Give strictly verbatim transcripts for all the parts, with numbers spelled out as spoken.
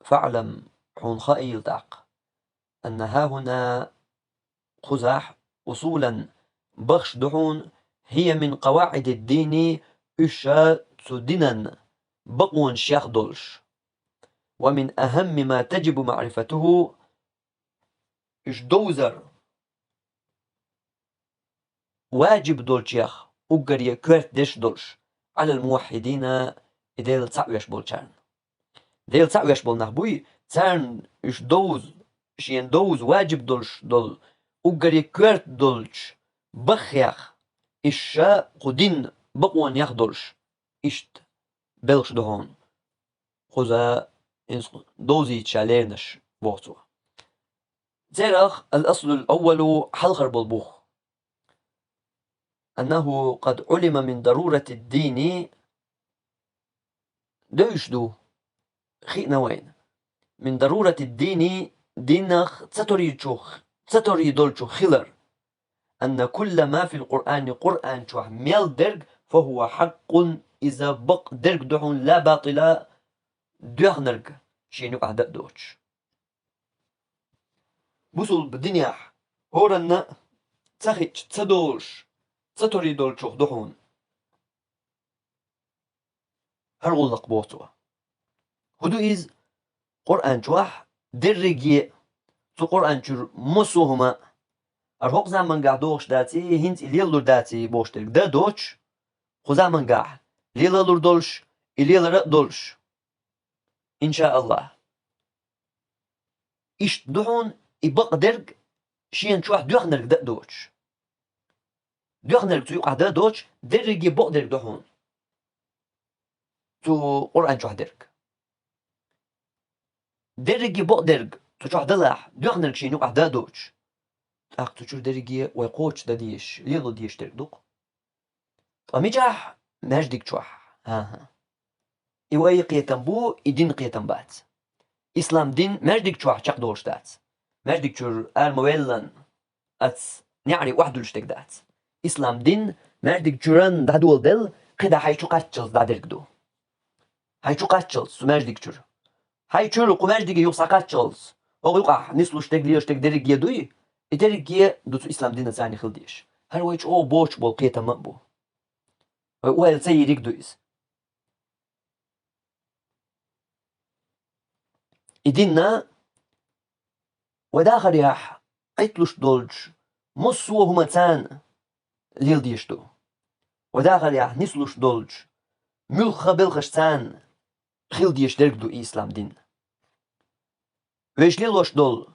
فاعلم, хьуна хаийла тӀаккха, أن هاهنا, кхузахь, أصولا, бахаш ду хьуна, هي من قواعد الدين, уьш цу динан бакъонаш чех долуш. ومن أهم ما تجب معرفته, уьш довзар ваджиб долчех уггаре коьрта деш долуш, على الموحدين, и Дела цхьаъ веш болчарна. Дела цхьаъ веш болу нах буй, царна уьш довза, шена довза ваджиб долуш долу, уггаре коьрта долчу баххех, иштта кху дин бакъонех долуш, иштта белхаш ду хьуна. Кхуза иза довзийта ша леринарш, боху цо. Церах الأصل الأول, хьалхар болу бух. أنه قد علم من ضرورة الدين, девзаш ду, хиъна вайна, من ضرورة الدين, динах ца торийчух, ца торий долчух хилар, أن كل ما في القرآن, Къуръан чохь мел дерг, فهو حق, иза бакъ дерг ду хьуна, لا باطل, доьхнарг шена юкъахь дан а доцуш. Бусулба динехь хӀоранна а ца хиъча, ца долуш, ца торий долчух ду хьуна хӀара гӀуллакх, боху цо. ХӀун ду иза? Къуръан чохь дерриге а, цу Къуръан чуьра массо а хӀума а, хӀара хӀокху замангахь догӀуш даций, хӀинца и лелалур даций бохуш дерг дан а доцуш, кху замангахь лелалур долуш, и лелар а долуш, иншааллахӀ. Иштта ду хьуна и бакъдерг, шена чохь доьхнарг дан а доцуш. Доьхнарг цу юкъахь дан а доцуш, дерриге бакъдерг ду хьуна цу Къуръан чохь дерг. Дерриге бакъдерг цу чохь далахь, доьхнарг шена юкъахь дан а доцуш, тӀаккха цу чуьра дерриге вай кхочушдан дезаш, лело дезаш дерг ду-кх. Ткъа мичахь? Маьждиг чохь. ХӀан-хӀа. И вай кхетам бу, и дин кхетам бац. Ислам дин маьждиг чохь чекхдолуш дац. Маьждиг чуьра ара ма веллан, ас неӀаре охьадуьллуш дерг дац. Ислам дин маьждиг чуьран дӀадоладелла, кхидӀа хьайн чу кхаччалц дӀадерг ду. Хьайн чу кхаччалц цу маьждиг чуьра. Хьайн чуьра кху маьждиге юха схьакхаччалц, хӀокху юкъахь нислуш дерг, лелош дерг дерриге дуй, и дерриге ду цу ислам динан царна хила дезаш. ХӀара вай чӀогӀа боцуш болу кхетам а бу. Вай ойла ца йийриг ду иза. И динна вай дахарехь Ӏитталуш долчу массо а хӀуманца лела дезаш ду. Вай дахарехь нислуш долчу муьлхха а белхашца хила дезаш дерг ду ислам дин. Вешан лелош долу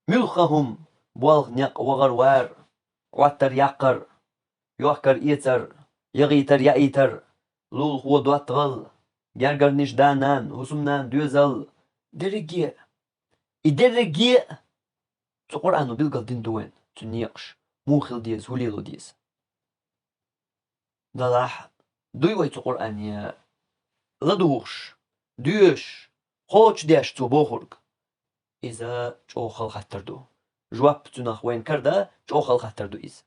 муьлхха а хӀума: болх, некъ, вахар, вар, Ӏоттар, яккхар, йохкар, эцар, яхийтар-яийтар, лулахо, доттагӀалла, гергарниш, да-нана, хӀусамнана, доьзал, дерриге а. И дерриге а цу Къуръано билгал дина ду вайн, цуьнан некъаш, муха хила деза, хӀун лело деза. Делахь, дуй вай цу Къуръане ладугӀуш, доьшуш, кхочушдеш цо бохург? Иза чӀогӀа хала хаттар ду. Жоп цунах вайна карадан чӀогӀа хала хаттар ду иза.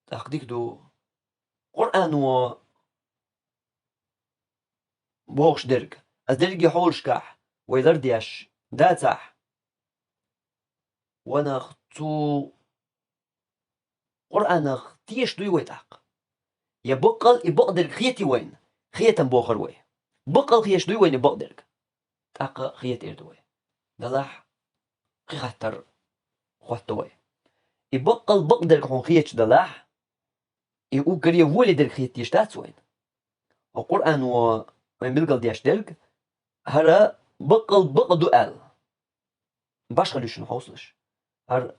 ТӀаккха дика ду, Къуръано бохуш дерг, аса дерриге хьолашкахь вай лардеш дацахь, ванах цу Къуръанах тешаш дуй вай тӀаккха? Я баккъал и бакъдерг хетий вайна? Хетам бохур вай. Баккъал хеташ дуй вайна и бакъдерг? ТӀаккха хета эр ду вай. Делахь, кхин хаттар хӀотто вай. И баккъал бакъдерг хьуна хеташ делахь, и уггаре волий дерг хета дезаш дац вайна? Хьо Къуръано вайн билгал деш дерг, хӀара баккъал бакъ ду аьлла, башхалла ю шуна хьовсалаш. ХӀара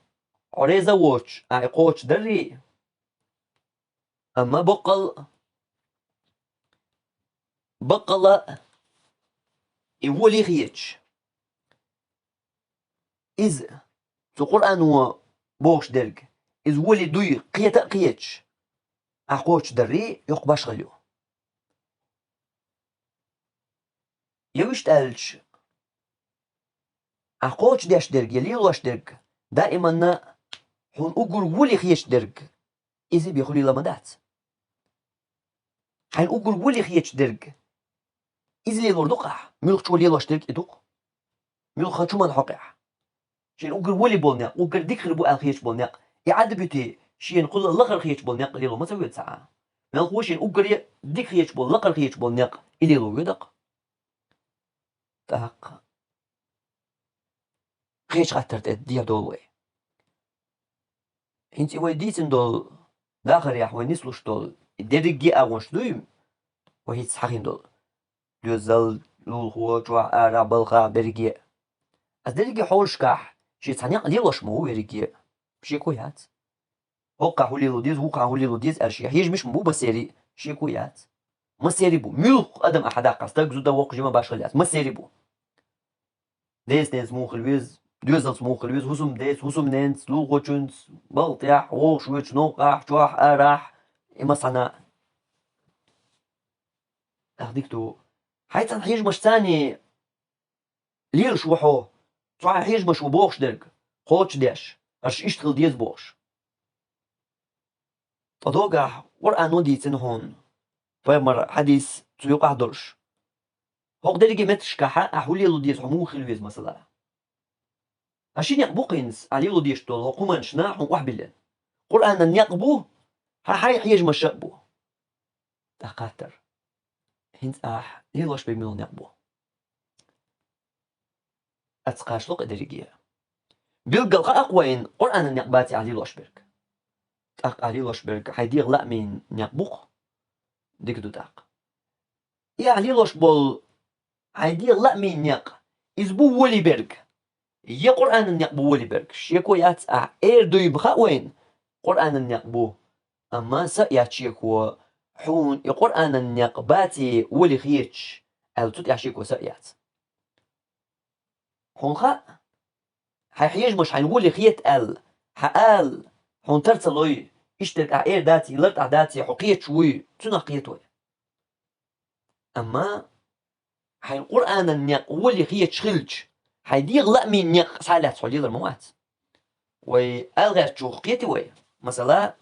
хьо реза а воцуш, ахь и кхочушдаррий, амма баккъал, баккъала и волий хеташ. Иза, цу Къуръано бохуш дерг, иза волий дуй кхета а кхеташ, ахь кхочушдаррий, йоккха башхалла ю. Я вуьшта аьлча, ахь кхочушдеш дерг, я лелош дерг, даиманна хьуна уггар волий хеташ дерг, иза бен хуьлийла ма дац. Хьайна уггар волий хеташ дерг, Иза лелор ду-кх ахь, муьлхха чӀогӀа лелош дерг и ду-кх. Муьлхха чу ма хьокху ахь. Шена уггар вали болу некъ, уггар дика хир бу аьлла хеташ болу некъ, и Ӏадда буьтий, шена кхуьлла лахара хеташ болу некъ лело ма ца воьду цхьа а. Мелхо шена уггаре дика хеташ болу, лакхара хеташ болу некъ и лело воьду-кх. ТӀаккха кхечу хаттар тӀе дехьа долу вай. ХӀинца и вай дийцина долу дахарехь вай нислуш долу и дерриге а агӀонаш дуй, вай хӀинца хьахийна долу. Доьзал, лулахо, чохь, арахь, балхахь, берриге а. Ас дерриге хьолашкахь шен цхьа некъ лелош ма ву верриге а. Шеко яц. ХӀокхахь хӀун лело деза, вукхахь хӀун лело деза аьлла шен хьежамаш ма бу массерий а. Шеко яц. Массерий бу. Муьлхха адам ахьа даккха, стаг, зуда, воккха, жима, башхалла яц. Массерий бу. Деза-ненца муха хила веза, доьзалца муха хила веза, хӀусамдеца, хӀусамненца, лулахочуьнца, балха тӀехь, вогӀуш воьдуш, новкъахь, чохь, арахь, и массанхьа а. Ах, дика ду. Хьайн цхьана хьежамаш царний лелаш ву хьо, цу хьайн хьежамаш ву бохуш дерг, кхочушдеш, аша иштта хила деза бохуш. Ткъа догахь Къуръано дийцина хьуна, пайхамар хьадис цу юкъахь долуш. ХӀокху дерриге меттигашкахь ахь хӀун лело деза, хьо муха хила веза, масала? Ткъа ши некъ бу-кх хӀинца ахь лело дезаш долу хӀокху хӀуманашна хьуна охьабиллина. Къуръанан некъ бу, хьан хьайн хьежамаш а бу. ТӀаккха хаттар. ХӀинца ахь лелош берг муьлха некъ бу? Ас кхачало кхидерриге. Билггал хаьа-кх вайна Къуръанан некъ баций ахь лелош берг. ТӀаккха ахь лелош берг хьайн дегӀан лаамийн некъ бу-кх. Дика ду тӀаккха. И ахь лелош болу хьайн дегӀан лаамийн некъ, иза бу вали берг, я Къуръанан некъ бу вали берг? Шеко яц, ахь эр дуй-м хаьа вайна, Къуръанан некъ бу. Амма са а яц шеко, хьуна и Къуръанан некъ баций вали хеташ, аьлла, цу тӀехь шеко са а яц. Хьуна хаьа, хьайн хьежамаш хьайна вали хета аьлла, хьан ала, хьуна тар ца лой, иштта дерг ахь эр даций, лартӀахь даций, хьо кхеташ вуй, цунах кхета вай. Амма хьайна Къуръанан некъ вали хеташ хилча, хьайн дегӀан лаамийн некъ схьа а лаьцна хьо лелар ма вац. Вай ала гӀертачух кхетий вай? Масала,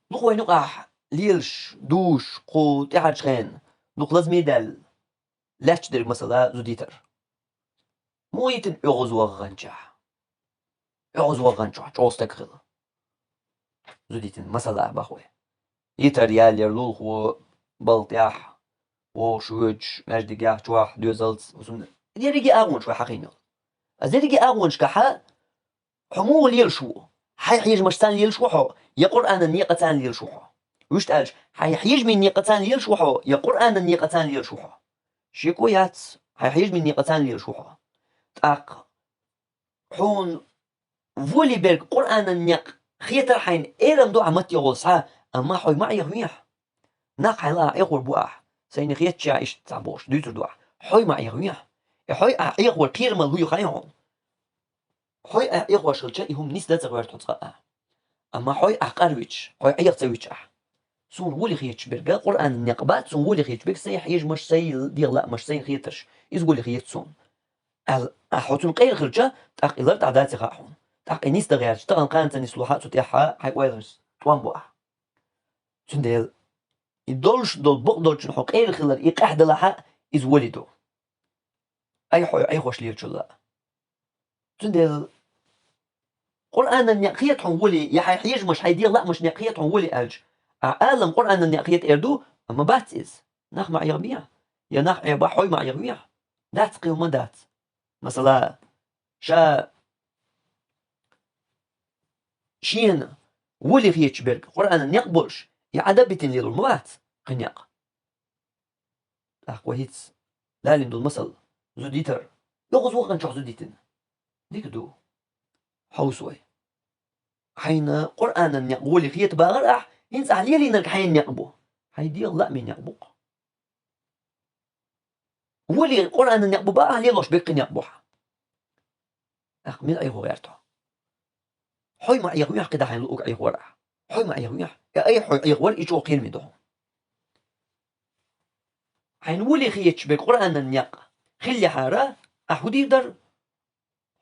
дукха вайна юкъахь лелаш, дуьйш, кху тӀаьхьарчу хенахь дукха лазаме даьлла, лаьтташ дерг, масала, зудитар. Муха йитина оьгӀазваханчохь? ОьгӀазваханчохь чӀогӀа стаг хила. Зудитина, масала, боху вай. Йитар яллера лулахо балха тӀехь, вогӀуш воьдуш, маьждигехь, чохь, доьзалца, хӀусамна. Дерриге а агӀонаш вай хьахийна йолу. Ас дерриге а агӀонашкахь хьо муха лелаш ву? Хьайн хьежамаш царна лелаш ву хьо, я Къуръанан некъа царна лелаш ву хьо? Вуьшта аьлча, хьайн хьежамийн некъа царна лелаш ву хьо, я Къуръанан некъа царна лелаш ву хьо? Шеко яц, хьайн хьежамийн некъа царна лелаш ву хьо. ТӀаккха хьуна вали берг Къуръанан некъ хетар хьайна эр-м ду ахь маттехула схьа, амма хьо ма Ӏехавехьа. Нах хьайна лаахь Ӏехор бу ахь, сайна хетачохь иштта цхьа бохуш дуьйцур ду ахь. Хьо ма Ӏехавехьа. И хьо ахь Ӏехавар кхерамал хӀу ю хаьий хьуна? Хьо ахь Ӏехош хилча, и хӀума нисдан ца гӀерта хьо цкъа а. Амма хьо ахь къарвича, хьо Ӏеха ца вича ахь. Суна вали хеташ берг Къуръанан некъ бац, суна вали хеташ берг сайн хьежамаш, сайн дегӀан лаамаш, сайн хетарш. Иза вали хета суна, аьлла, ахь хьо цунна къера хилча, тӀаккха и лартӀахь даций хаьа хьуна. ТӀаккха и нисдан гӀерташ, тахана кхана ца нисло хьа а, цу тӀехь хьайн ойланаш тӀом бу ахь. Цундела и долуш долу бакъдолчун хьо къера хилар и къаьхьа далахь а, иза вали ду. Ай хьо Ӏехош лелачул а. Цундела Къуръанан некъ хета хьуна вали, я хьайн хьежамаш, хьайн дегӀан лаамаш некъ хета хьуна вали аьлча, ахь ала-м Къуръанан некъ хета эр ду, амма бац иза. Нах ма Ӏехабехьа, я нах Ӏехабахь, хьо ма Ӏехавехьа. Дац, кхин хӀума дац. Масала, ша шена вали хеташ берг Къуръанан некъ болуш, и Ӏадда битина лелор ма вац кхин некъ. ТӀаккха вай хӀинца далийна долу масал, зуда йитар, оьгӀазваханчохь зуда йитина. Дика ду. Хьовса вай. Хьайна Къуръанан некъ вали хета бахара ахь, хӀинца ахь лелийнарг хьайн некъ бу. Хьайн дегӀан лаамийн некъ бу-кх. Вали Къуръанан некъ бу бахахь, лелош берг кхин некъ бу хьан. ТӀаккха мила Ӏехо гӀерта хьо? Хьо ма Ӏехавехьа, кхидӀа хьайна луург Ӏехавора ахь. Хьо ма Ӏехавехьа. Э, ай хьо Ӏехавар, и чӀогӀа кхераме ду хьуна. Хьайна вали хеташ берг Къуръанан некъ хиллехьара, ахь хӀун дийр дара?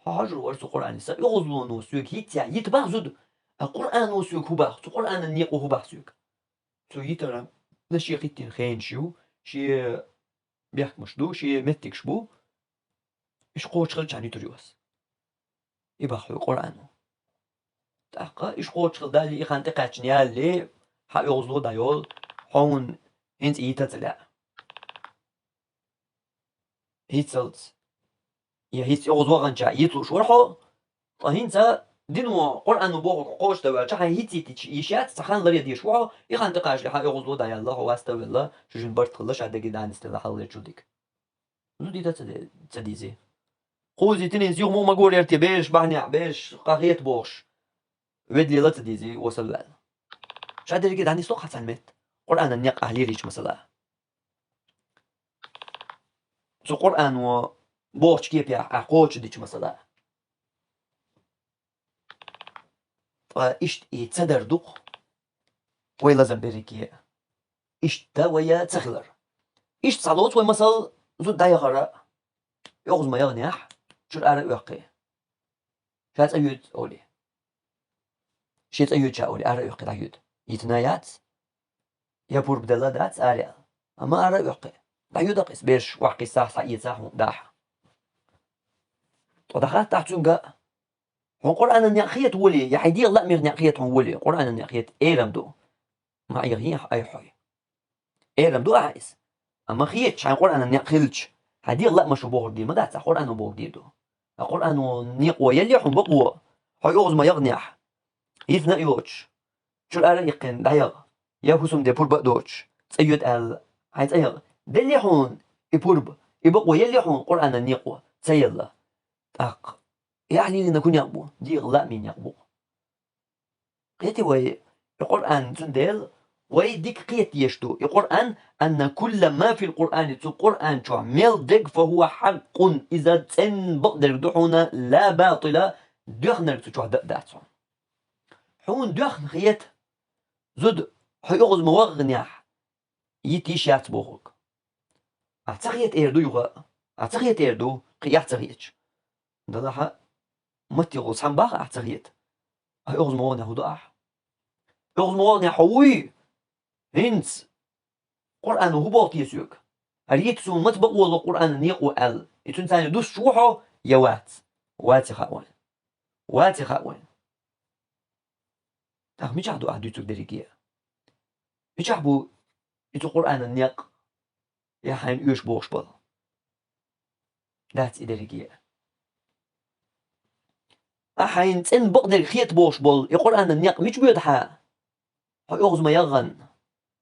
Хьо хьожур вара цу Къуръане, сан оьгӀазлоно соьга хӀинццехь йита боху зуда, а Къуръано соьга хӀун боху, цу Къуръанан некъо хӀун боху соьга. Цу йитаран шен хӀиттийна хенаш ю, шен бехкамаш ду, шен меттигаш бу, уж кхочушхилча хьан юьтур ю ас. И боху хьоьга Къуръано. ТӀаккха уж кхочушхила далале, и хан тӀекхаьчна ялале, хьан оьгӀазло дӀайолу, хьуна хӀинца йита а ца лаьа. ХӀинцалц, я хӀинца оьгӀаз ваханчохь йита лууш вара хьо, ткъа хӀинца дино Къуръано бохург кхочушдан ваьлча, хьайн хӀинца йитича йиш яц, цхьа хан ларъян дезаш ву хьо, и хан тӀекхачале хьан оьгӀазло дӀаяьлла, хьо васта а велла, шу жин барт хилла, ша дерриге дӀанисделла хьалхалерчул дика. Зуда йита ца де-, ца дезий. Кхузза йитина, иза юха муха ма гур яра те, бераш бахьанехь, бераш къахета бохуш, ведда лела ца дезий, осал ваьлла. Ша дерриге дӀанисло-кх хьан цхьана метта, Къуръанан некъ ахь лелийча масала. Цу Къуръано бохучу кепехь ахь кхочушдича масала. Ткъа иштта и ца дар ду-кх вай лазам берриге а. Иштта вай ца хилар. Иштта схьалоцу вай масал зуда дӀаяхара, оьгӀаз ма яханехь, чуьра ара а оьккхий. Ша цӀа йоьду олий. Шен цӀа йоьду ша олий, ара а оьккхий, дӀайоьду. Йитина яц. Я пурба делла дац, ара яьлла. Амма ара а оьккхий. ДӀайоьду-кх иза, бераш охьакхиссахь, схьаэцахь хьуна дахьа. Ткъа дӀахатта ахь цуьнга а. Хьуна Къуръанан некъ хета волий, я хьайн дегӀан лаамех некъ хета хьуна волий, Къуръанан некъ хета, эрам ду. Ма Ӏехий ахь, айхьа хьой. Эрам ду ахьа иза. Амма хеташ хьайн Къуръанан некъ хилча, хьайн дегӀан лаамаш бохург дийр ма дац ахь, Къуръано бохург дийр ду. Ткъа Къуръано некъо елли хьуна бакъо, хьо оьгӀаз ма яханехь, йитина а йоцуш, чуьра ара а иккхина дӀаяха, я хӀусамде пурба а доцуш, цӀа йоьду аьлла, хьайн цӀа яха. Делли хьуна и пурба, и бакъо елли хьуна Къуръанан некъо, ца елла. ТӀаккха и ахь лелийнарг хӀун некъ бу? ДегӀан лаамийн некъ бу. Кхетий вай, и Къуръан, цундела вай дика кхета дезаш ду. И Къуръан, анна кулла ма фил Къуръани, цу Къуръан чохь мел дерг, фа хӀуа хьакъун, иза цӀена бакъдерг ду хьуна, ла батила, доьхнарг цу чохь дан а дац хьуна. Хьуна доьхна хета, зуда, хьо оьгӀаз ма ваханехь, йита йиш яц бохург. Ахь ца хета эр ду юха а? Ахь ца хета эр ду, кхин а ца хеташ? Делахь а, маттехула цхьаьна боху ахь ца хета. Ахь оьгӀаз ма ваханехь хӀун до ахь? ОьгӀаз ма ваханехь хьо вуй? ХӀинца Къуръано хӀун боху те соьга? ХӀара йита суна маца бакъо ло Къуръанан некъо аьлла, и цуьнан царна дуссуш ву хьо я вац? Вац и хаьа вайна. Вац и хаьа вайна. ТӀаккха мичахь ду ахь дуьйцург дерриге а? Мичахь бу и цу Къуръанан некъ, я хьайна оьшу бохуш болу? Дац и дерриге а. Ахь хьайна цӀена бакъдерг хета бохуш болу и Къуръанан некъ мича боьду хьан? Хьо оьгӀаз ма яхана,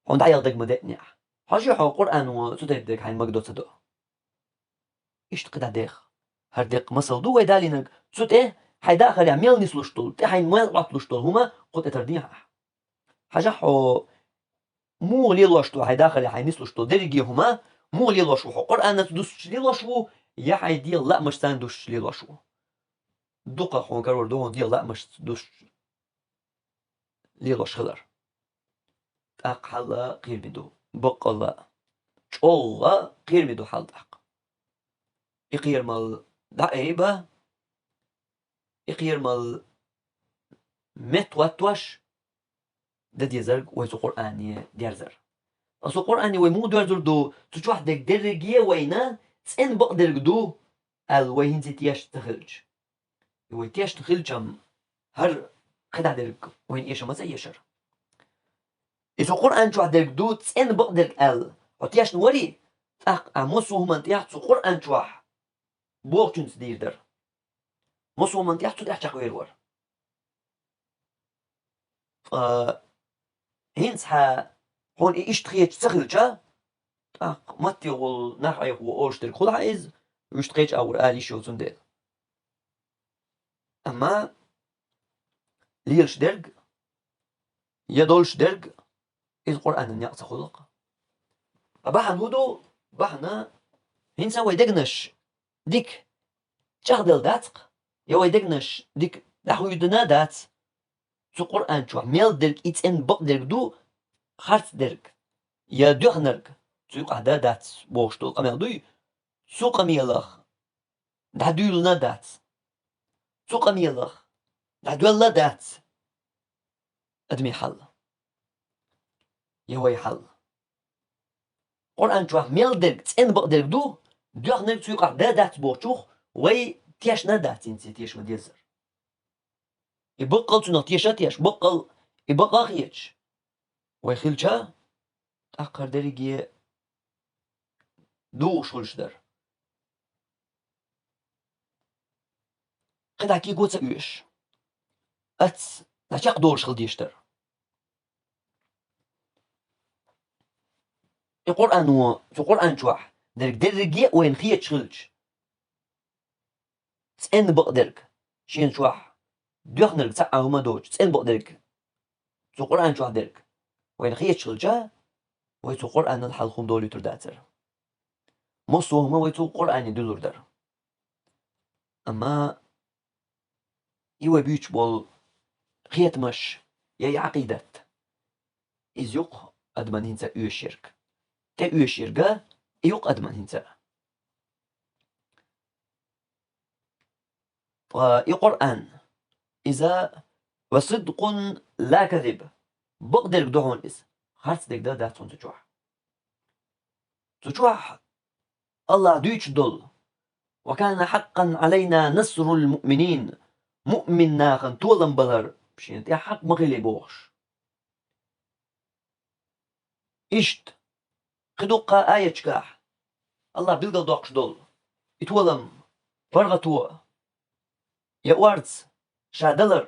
хьуна дӀаяха дага ма деънехь. Хьожий хьо Къуръано цу тайпа дерг хьайна магадо ца до. Иштта кхидӀа деха. ХӀара деккъа масал ду вай далийнарг, цу тӀе хьайн дахарехь мел нислуш долу, тӀе хьайна мел Ӏотталуш долу хӀума кху тӀе тардехьа ахь. Хьажахь хьо, муха лелош ду хьайн дахарехь хьайна нислуш долу дерриге а хӀума, муха лелош ву хьо, Къуръанаца дуссуш лелош ву, я хьайн дегӀан лаамашца дуссуш лелош ву. Дукхах хьуна карор ду хьуна дегӀан лаамашца дуссуш лелош хилар. ТӀаккха хьал кхераме ду. Баккъалла, чӀогӀа кхераме ду хьал тӀаккха. И кхерамал дӀаайба, и кхерамал меттахӀоттош дан дезарг вай цу Къуръане дерзар. Ткъа цу Къуръане вай муха доьрзур ду, цу чохь дерг дерриге а вайна цӀена бакъдерг ду аьлла, вай хӀинца тешна ца хилча? И вай тешна хилчам, хӀара кхидӀа дерг вайна эша ма ца эшара. И цу Къуръан чохь дерг ду цӀена бакъдерг аьлла, хьо тешна варий, тӀаккха ахь массо а хӀуманна тӀехь цу Къуръан чохь бохучуьнца дийр дара. Массо а хӀуманна тӀехь цу тӀехь чекхвер вара. Ткъа хӀинца хьан хьуна и иштта хеташ ца хилча, тӀаккха маттехула нах Ӏехо олуш дерг хуьлу хьан иза, вуьшта кхечу агӀор ала йиш йолу цундела. Амма лелаш дерг, я долуш дерг, иза Къуръанан некъ ца хуьлу-кх. Ткъа бахьана хӀун ду? Бахьана, хӀинца вай дегнаш дика чӀагӀделла дац-кх, я вай дегнаш дика дӀахуьйдина дац. Цу Къуръан чохь мел дерг и цӀена бакъдерг ду, харц дерг, я доьхнарг, цу юкъахь дан дац бохуш долу къамел дуй, цу къамелах дӀадуьйлана дац. Цу къамелах дӀадоьлла дац адамийн хьал. Я вай хьал. Къуръан чохь мел дерг, цӀена бакъдерг ду, доьхнарг цу юкъахь да дац бохучух, вай тешна дац хӀинца тешама дезар. И баккъал цунах теша а теш, баккъал и бакъ а хеташ, вай хилча, тӀаккха хӀара дерриге дугӀуш хуьлуш дара. КхидӀа кего ца оьшуш, ац дӀачекхдолуш хила дезаш дара. И Къуръано, цу Къуръан чохь дерг дерриге а вайна хеташ хилча, цӀена бакъдерг, шена чохь доьхнарг цхьа а хӀума доцуш, цӀена бакъдерг, цу Къуръан чохь дерг вайна хеташ хилча, вай цу Къуръанал хьалха хӀума долуьйтур дацара. Массо а хӀума вай цу Къуръане дуьллур дара. Амма и вай буьйцуш болу кхетамаш я и Ӏакъидат, иза ю-кх адаман хӀинца оьшуш ерг. ТӀе оьшуш ерг а и ю-кх адаман хӀинца. Ткъа и Къуръан, иза «ва сидкъун ла казиб», бакъдерг ду хьуна иза, харц дерг дан дац хьуна цу чохь. Цу чохь АллахӀа дуьйцуш долу: «Ва кана хьакъкъан Ӏалайна насрул муъминин», муъмин нахана толам балар шена тӀехь хьакъ ма хили бохуш. Иштта, кхин дуккха а аяташкахь АллахӀа билгалдоккхуш долу и толам, паргӀато, я орца ша далар.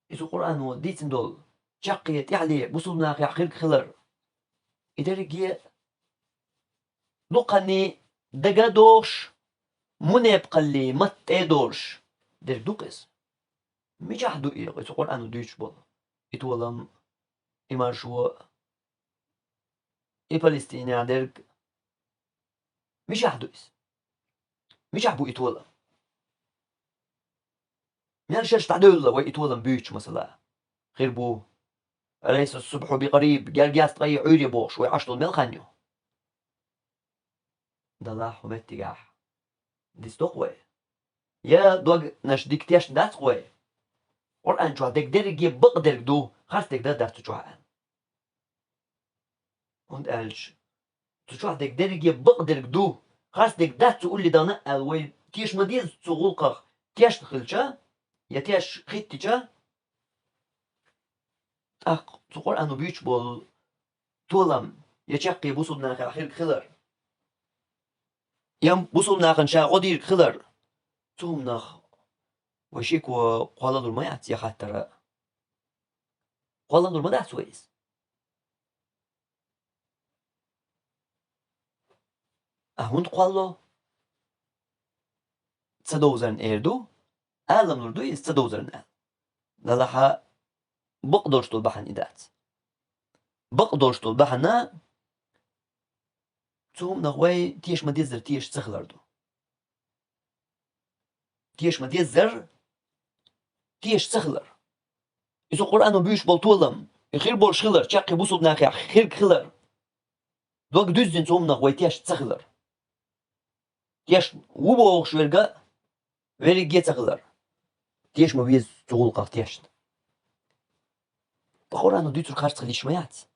Иза Къуръано дийцина долу чаккхе тӀаьхьале бусулба нахехь хирг хилар. И дерриге а дукханний дага а дохуш, мунепакъаллий матта тӀе а долуш дерг ду-кх иза. Мичахь ду и, иза Къуръано дуьйцуш болу и толам, и маршо, и Палестинехь дерг? Мичахь ду иза? Мичахь бу и толам? Мел шераш дӀадевлла вай и толам буьйцуш, масала, хир бу: «Алайса ссубхьу бикъариб», герга яц ткъе Ӏуьйре бохуш, вай Ӏаш долу мел хан ю? Далахь хӀу меттигахь дицдо-кх вай. Я догнаш дика тешна дац-кх вай. Къуръан чохь дерг дерриге бакъдерг ду, харц дерг дан дац цу чохь аьлла. ХӀунда аьлча цу чохь дерг дерриге бакъдерг ду, харц дерг дац цу улле дахана аьлла, вай теша ма-деззара цу гӀуллакхах тешна хилча, я тешаш хӀиттича, тӀаккха цу Къуръано буьйцуш болу толам я чаккхе бусулба нахехь хирг хилар, я бусулба нахана ша гӀо дийриг хилар, цу хӀуманах вай шеко кхоллалур ма яц я хаттара. Кхоллалур ма дац вай иза. Ахьа хӀунда кхолло? Ца довзарна эр ду, алам лур ду иза ца довзарна аьлла. Далахь, бакъдолуш долу бахьана и дац. Бакъдолуш долу бахьана цу хӀуманах вай теша ма-деззара теша ца хилар ду. Теша ма-деззара теша ца хилар. Иза Къуръано буьйцуш болу толам, и хир болуш хилар, чаккхе бусулба нахехь хирг хилар. Дог дуьззина цу хӀуманах вай тешна ца хилар. Тешна ву бохуш верг а верриге а ца хилар. Теша ма-веззара цу гӀуллакхах тешна. Ткъа Къуръано дуьйцург харц хила йиш ма яц.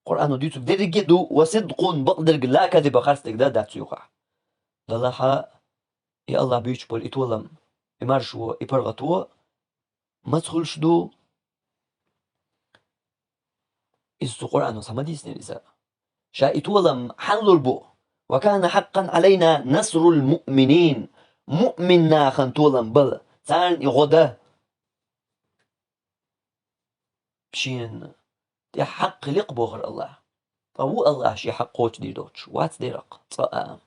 Къуръано дуьйцург дерриге а ду, ва сидкъун, бакъдерг, ла казиба, харц дерг дан дац цу юкъахь. Далахь, и АллахӀа буьйцуш болу и толам, и маршо, и паргӀато маца хуьлуш ду? Иза цу Къуръано схьа ма дийцинера иза. Ша и толам хьан лур бу? «Ва кана хьакъкъан Ӏалайна насрул муъминин». Муъмин нахана толам бала, царна и гӀо дан. Шена тӀехь хьакъ хили-кх бохура АллахӀа. Ткъа ву АллахӀа шен хьакъ кхочушдийр доцуш? Вац дера-кх цкъа а.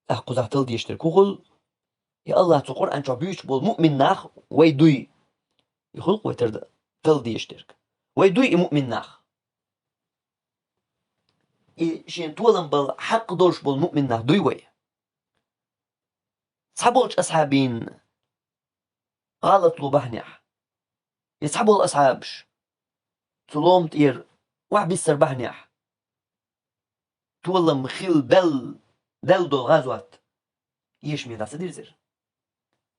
ТӀаккха кхузахь талла дезаш дерг хӀун хуьлу? И АллахӀа цу Къуръан чохь буьйцуш болу муъмин нах вай дуй. И хуьлу-кх вай тар-, талла дезаш дерг. Вай дуй и муъмин нах. И шен толам бала хьакъ долуш болу муъмин нах дуй вай. Цхьаболчу асхьабийн гӀалатло бахьанехь, я цхьаболу асхьабаш цу лома тӀера охьабиссар бахьанехь, толам хила бел-, бел долу гӀазот эшаме дӀа ца дирзира.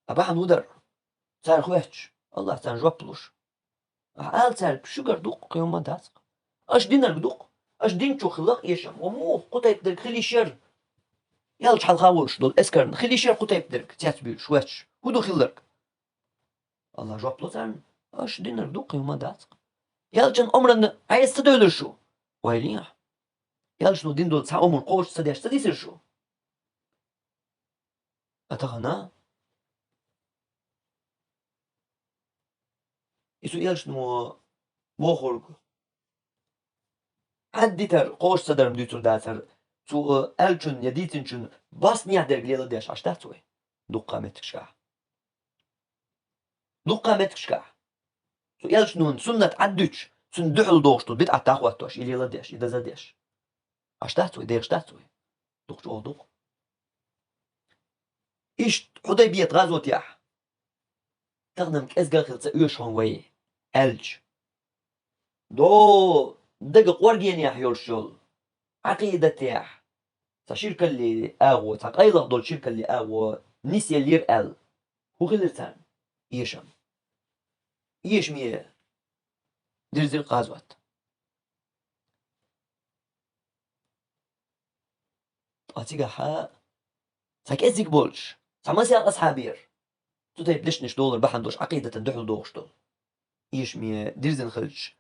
Ткъа бахьана хӀун дара? Цара хоьттуш, АллахӀа царна жоп луш. Ахьа ала цаьрга: шуьгара ду-кх, кхин хӀумма дац-кх. Аша динарг ду-кх. Аша дин чу хила-кх эшам. Ва муха кху тайпа дерг хила йиш яр? Аьлча хьалха волуш долу эскарна хила йиш яр кху тайпа дерг, цецбуьйлуш, воьттуш? ХӀун ду хилларг? Аллах жоп ло царна: аша динарг ду-кх, кхин хӀумма дац-кх. Аьлча омранна Ӏеса ца девлира шу? Ойла е ахьа. Аьлча дин долу цхьа омра кхочуш ца деш ца дисира шу? А тахана, и цу элчано бохург Ӏаддитар кхочуш ца дар-м дуьйцур дацара, цо аьллачун я дийцинчун баснехь дерг леладеш, Ӏаш дац вай? Дуккха меттигашкахь. Дуккха меттигашкахь. Цу элчанан суннат Ӏаддуьтуш, цунна дуьхьал догӀуш долу бидӀат дӀахӀоттош, и леладеш, и даза деш, Ӏаш дац вай, дехаш дац вай? Дукха чӀогӀа ду-кх. Иштта Хьудайбият гӀазотехь, тахана-м кӀезга а хила ца оьшу хьуна вай, аьлча, до дага къоргенехь йолуш йолу Ӏакъидатехь цхьа ширкаллин агӀо, цхьа къайлаха долу ширкаллин агӀо нисъеллера аьлла, хӀун хилира царна? Эшам. Эшаме дирзира гӀазот. Ткъа цигахь цхьа кӀеззиг болчу, цхьа масех асхьабера цу тайпа дешнаш долура бахьана долуш, Ӏакъидатан дуьхьал догӀуш долу, эшаме дирзина хилча,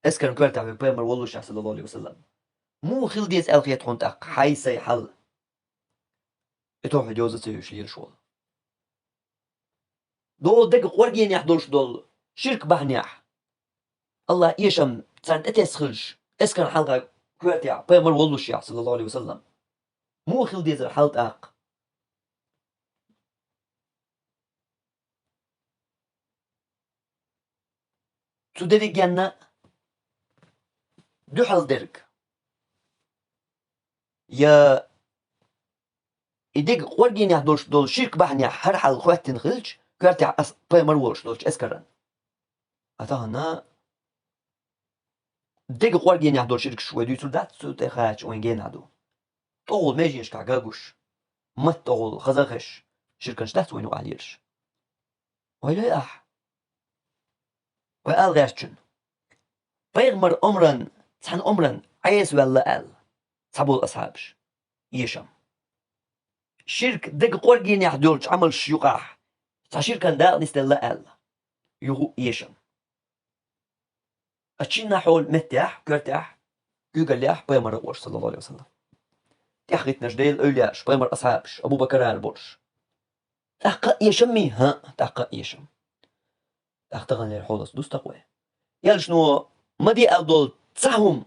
эскаран коьртехь верг пайхамар воллушехь, саллаллаху Ӏалайхи ва саллам. Муха хила деза аьлла хета хьуна тӀаккха хьайн-сайн хьал? И товхьид йоза ца йовзуш лелаш волу. До дага къоргенехь долуш долу ширк бахьанехь, Аллах эшам царна тӀетесна хилча, эскаран хьалха коьртехь пайхамар воллушехь, саллаллаху Ӏалайхи ва саллам. Муха хила дезара хьал тӀаккха? Цу дерригенна дуьхьал дерг, я и дага къоргенехь долуш долу ширк бахьанехь хӀара хьал хӀоьттина хилча, коьртехь ас пайхамар волуш долчу эскаран. А тахана дага къоргенехь долу ширкаш вай дуьйцур дац, цу тӀе хача вайн генахь ду. ТӀогӀул меженашкахь ган гуш, матта тӀогӀул хаза а хезаш, ширканаш дац вайна юкъахь лелаш? Ойла е ахьа. Вай ала гӀертачун, пайхамар омран, цхьана омран Ӏеса ваьлла аьлла, цхьаболу асхьабаш, эшам. Ширк дага къоргенехь долчу Ӏамалш юкъахь цхьа ширкан дакъа нисделла аьлла, юха эшам. Ткъа чинна хьолан меттехь, коьртехь, куьйгаллехь пайхамар а волуш, саллаллаху Ӏалайхи ва саллам. ТӀаьхьахӀиттинарш Делан эвлияаш, пайхамар асхьабаш, Абу Бакар а болуш. ТӀаккха а эшам-м? ХӀаъ, тӀаккха а эшам. ТӀаккха таханлера хьолаца дуста-кх вай. Элчано ма де аьлла долу цхьа хӀума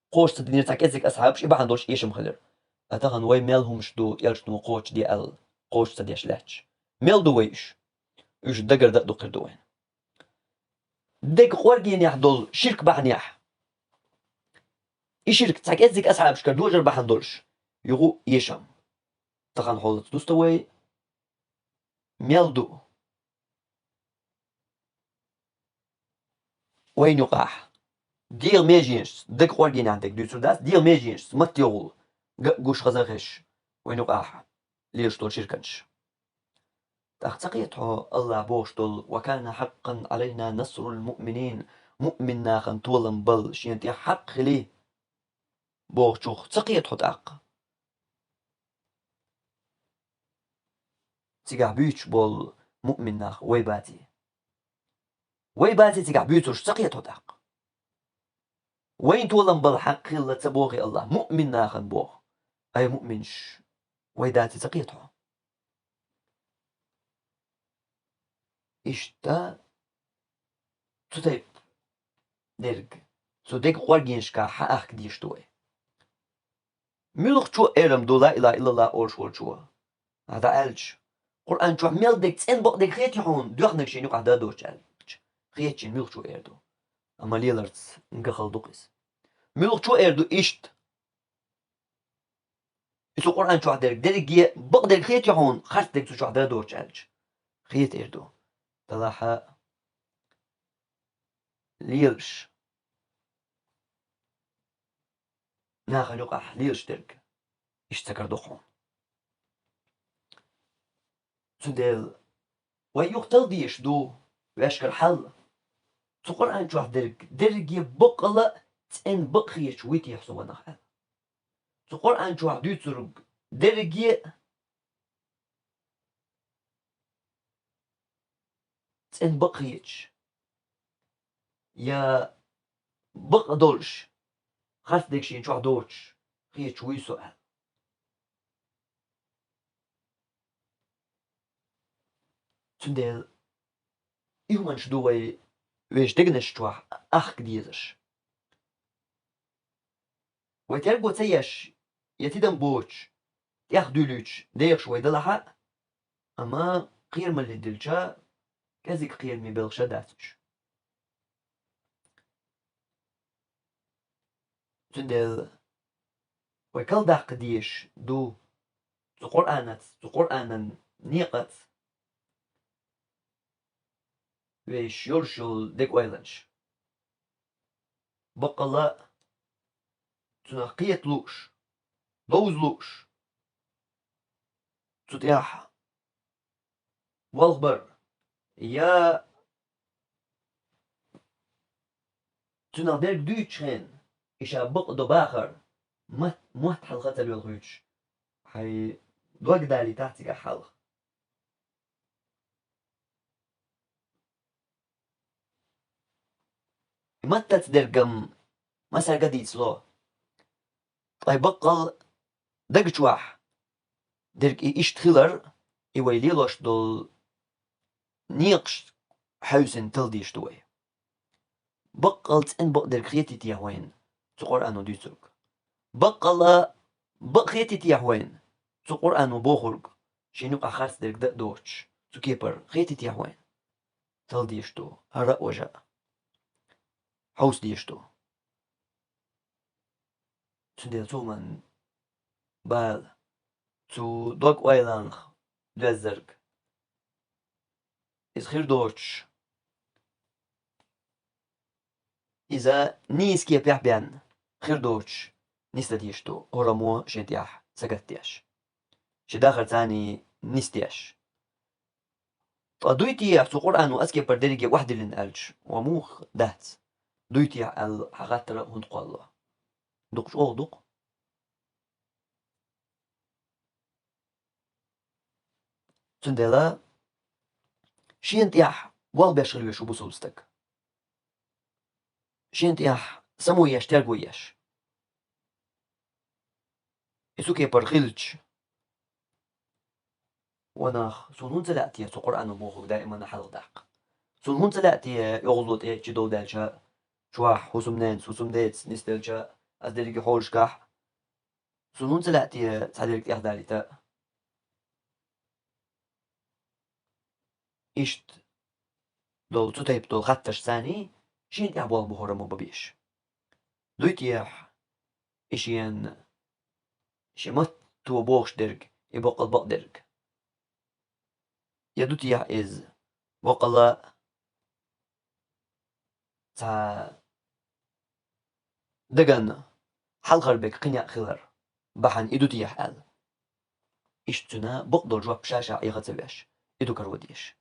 кхочуш ца динера цхьа кӀеззиг асхьабаш, и бахьана долуш эшам хилира. Ткъа тахана вай мел хӀумаш ду элчано кхочушде аьлла, кхочуш ца деш лаьтташ? Мел ду вай уьш? Уьш дагара дакъа дукхир ду вайна. Дага къоргенехь долу ширк бахьанехь, и ширк цхьа кӀеззиг асхьабашкара дожар бахьана долуш, юха эшам. Тахана хьолаца дуста вай, мел ду вайна юкъахь дегӀан меженашца, дага къоргенехь дерг дуьйцур дац, дегӀан меженашца матта тӀогӀул ган гуш, хаза а хезаш, вайна юкъахь лелаш долу ширканаш. ТӀаккха ца кхета хьо Аллах бохуш долу: «Ва кана хьаккъан Ӏалайна насрул муъминин», муъмин нахана толам бала шена тӀе хьакъ хили бохучух ца кхета хьо тӀаккха? Цигахь буьйцуш болу муъмин нах вай баций? Вай баций цигахь буьйцурш ца кхета хьо тӀаккха? Вайн толам бала хьакъ хилла ца бохий Аллах, муъмин нахана боху. Ай, муъминаш вай даций ца кхета хьо? Иштта цу тайпа дерг цу дага къоргенашкахь хьаахка дезаш ду вай. Муьлххачо а эр-м ду ла илаха иллаллах олуш волчо, ахьа дӀааьлча, Къуръан чохь мел дерг цӀена, бакъдерг хетий хьуна, доьхнарг шена юкъахь дан доцуш аьлча, хетачунна муьлххачо эр ду. Амма леларца ган хала ду-кх иза. Муьлххачо а эр ду иштта: и цу Къуръан чохь дерг дерриге а бакъдерг хетий хьуна, харцдерг цу чохь дан доцуш аьлча, хета эр ду. Делахь а лелаш, нахана юкъахь лелаш дерг иштта ца карадо хьуна. Цундела вай юха талла дезаш ду ваьшкара хьал. Цу Къуръан чохь дерг дерриге баккъала а цӀена бакъ хеташ вуй техьа со ванах аьлла. Цу Къуръан чохь дуьйцург дерриге а цӀена бакъ хеташ, я бакъ долуш, харц дерг шена чохь доцуш хеташ вуй со аьлла. Цундела и хӀуманаш ду вай вешан дегнаш чохь ахка дезаш. Вай терго ца еш, я тидам боцуш, тӀехдуьйлуьйтуш дехаш вай далахь а, амма кхерамалле дилча, кӀезиг кхераме белхаш а дац уьш. Цундела вай калдаккха дезаш ду цу Къуръанаца, цу Къуръанан некъаца вешан йолуш йолу дегойланаш. Баккъала а цунах кхета лууш, довза лууш, цу тӀехь болх бар, я цунах дерг дуьйцучу хенахь, и ша бакъдо бахар, мотт, мотт хьалха ца лоьлхуьйтуш, хьайн дог далийтахь цигахь хьалха. И маттаца дергам масарга дийцало. Ткъа и баккъал дага чохь дерг и иштта хилар, и вай лелош долу некъаш хьаьвсина талла дезаш ду вай. Баккъал цӀена бакъдерг хетий техьа вайна цу Къуръано дуьйцург? Баккъала бакъ хетий техьа вайна цу Къуръано бохург, шен юкъахь харц дерг дан а доцуш, цу кепара хетий техьа вайна? Талла дезаш ду хӀара а, важа а. Хьовса дезаш ду. Цундела цу хӀуманна бала, цу дог-ойланах доьззарг, иза хир доцуш, иза нийса кепехь бен хир доцуш, нисдан дезаш ду хӀораммо шен тӀехь сагатдеш, шен дахар царний нисдеш. Ткъа дуй техьа цу Къуръано оцу кепара дерриге охьадиллина аьлча, ва муха дац? Дуй техьа аьлла, хьан хаттар а хӀунда кхоллало? Дукха чӀогӀа ду-кх. Цундела шена тӀехь болх беш хила веза бусалба стаг. Шена тӀехь само еш, терго еш. И цу кепара хилча, ва нах, суна хӀунда ца лаьа те цу Къуръано бохург даиман хьалха даккха? Суна хӀунда ца лаьа те оьгӀазло тӀе чудовдаьлча чохь, хӀусамненца, хӀусамдеца нисделча ас дерриге хьолашкахь? Суна хӀунда ца лаьа те цхьа дерг тӀехдалийта? Иштта долу, цу тайпа долу хаттарш царний шена тӀехь болх бу хӀораммо бан безаш. Дуй техьа и шена, шен матто бохуш дерг, и баккъал бакъдерг? Я ду техьа иза баккъала цхьа дагана хьалхара бега кхин некъ хилар бахьана и ду техьа аьлла? Иштта цуьнан бакъдолу жоп ша-ша Ӏеха ца веш, и ду каро дезаш.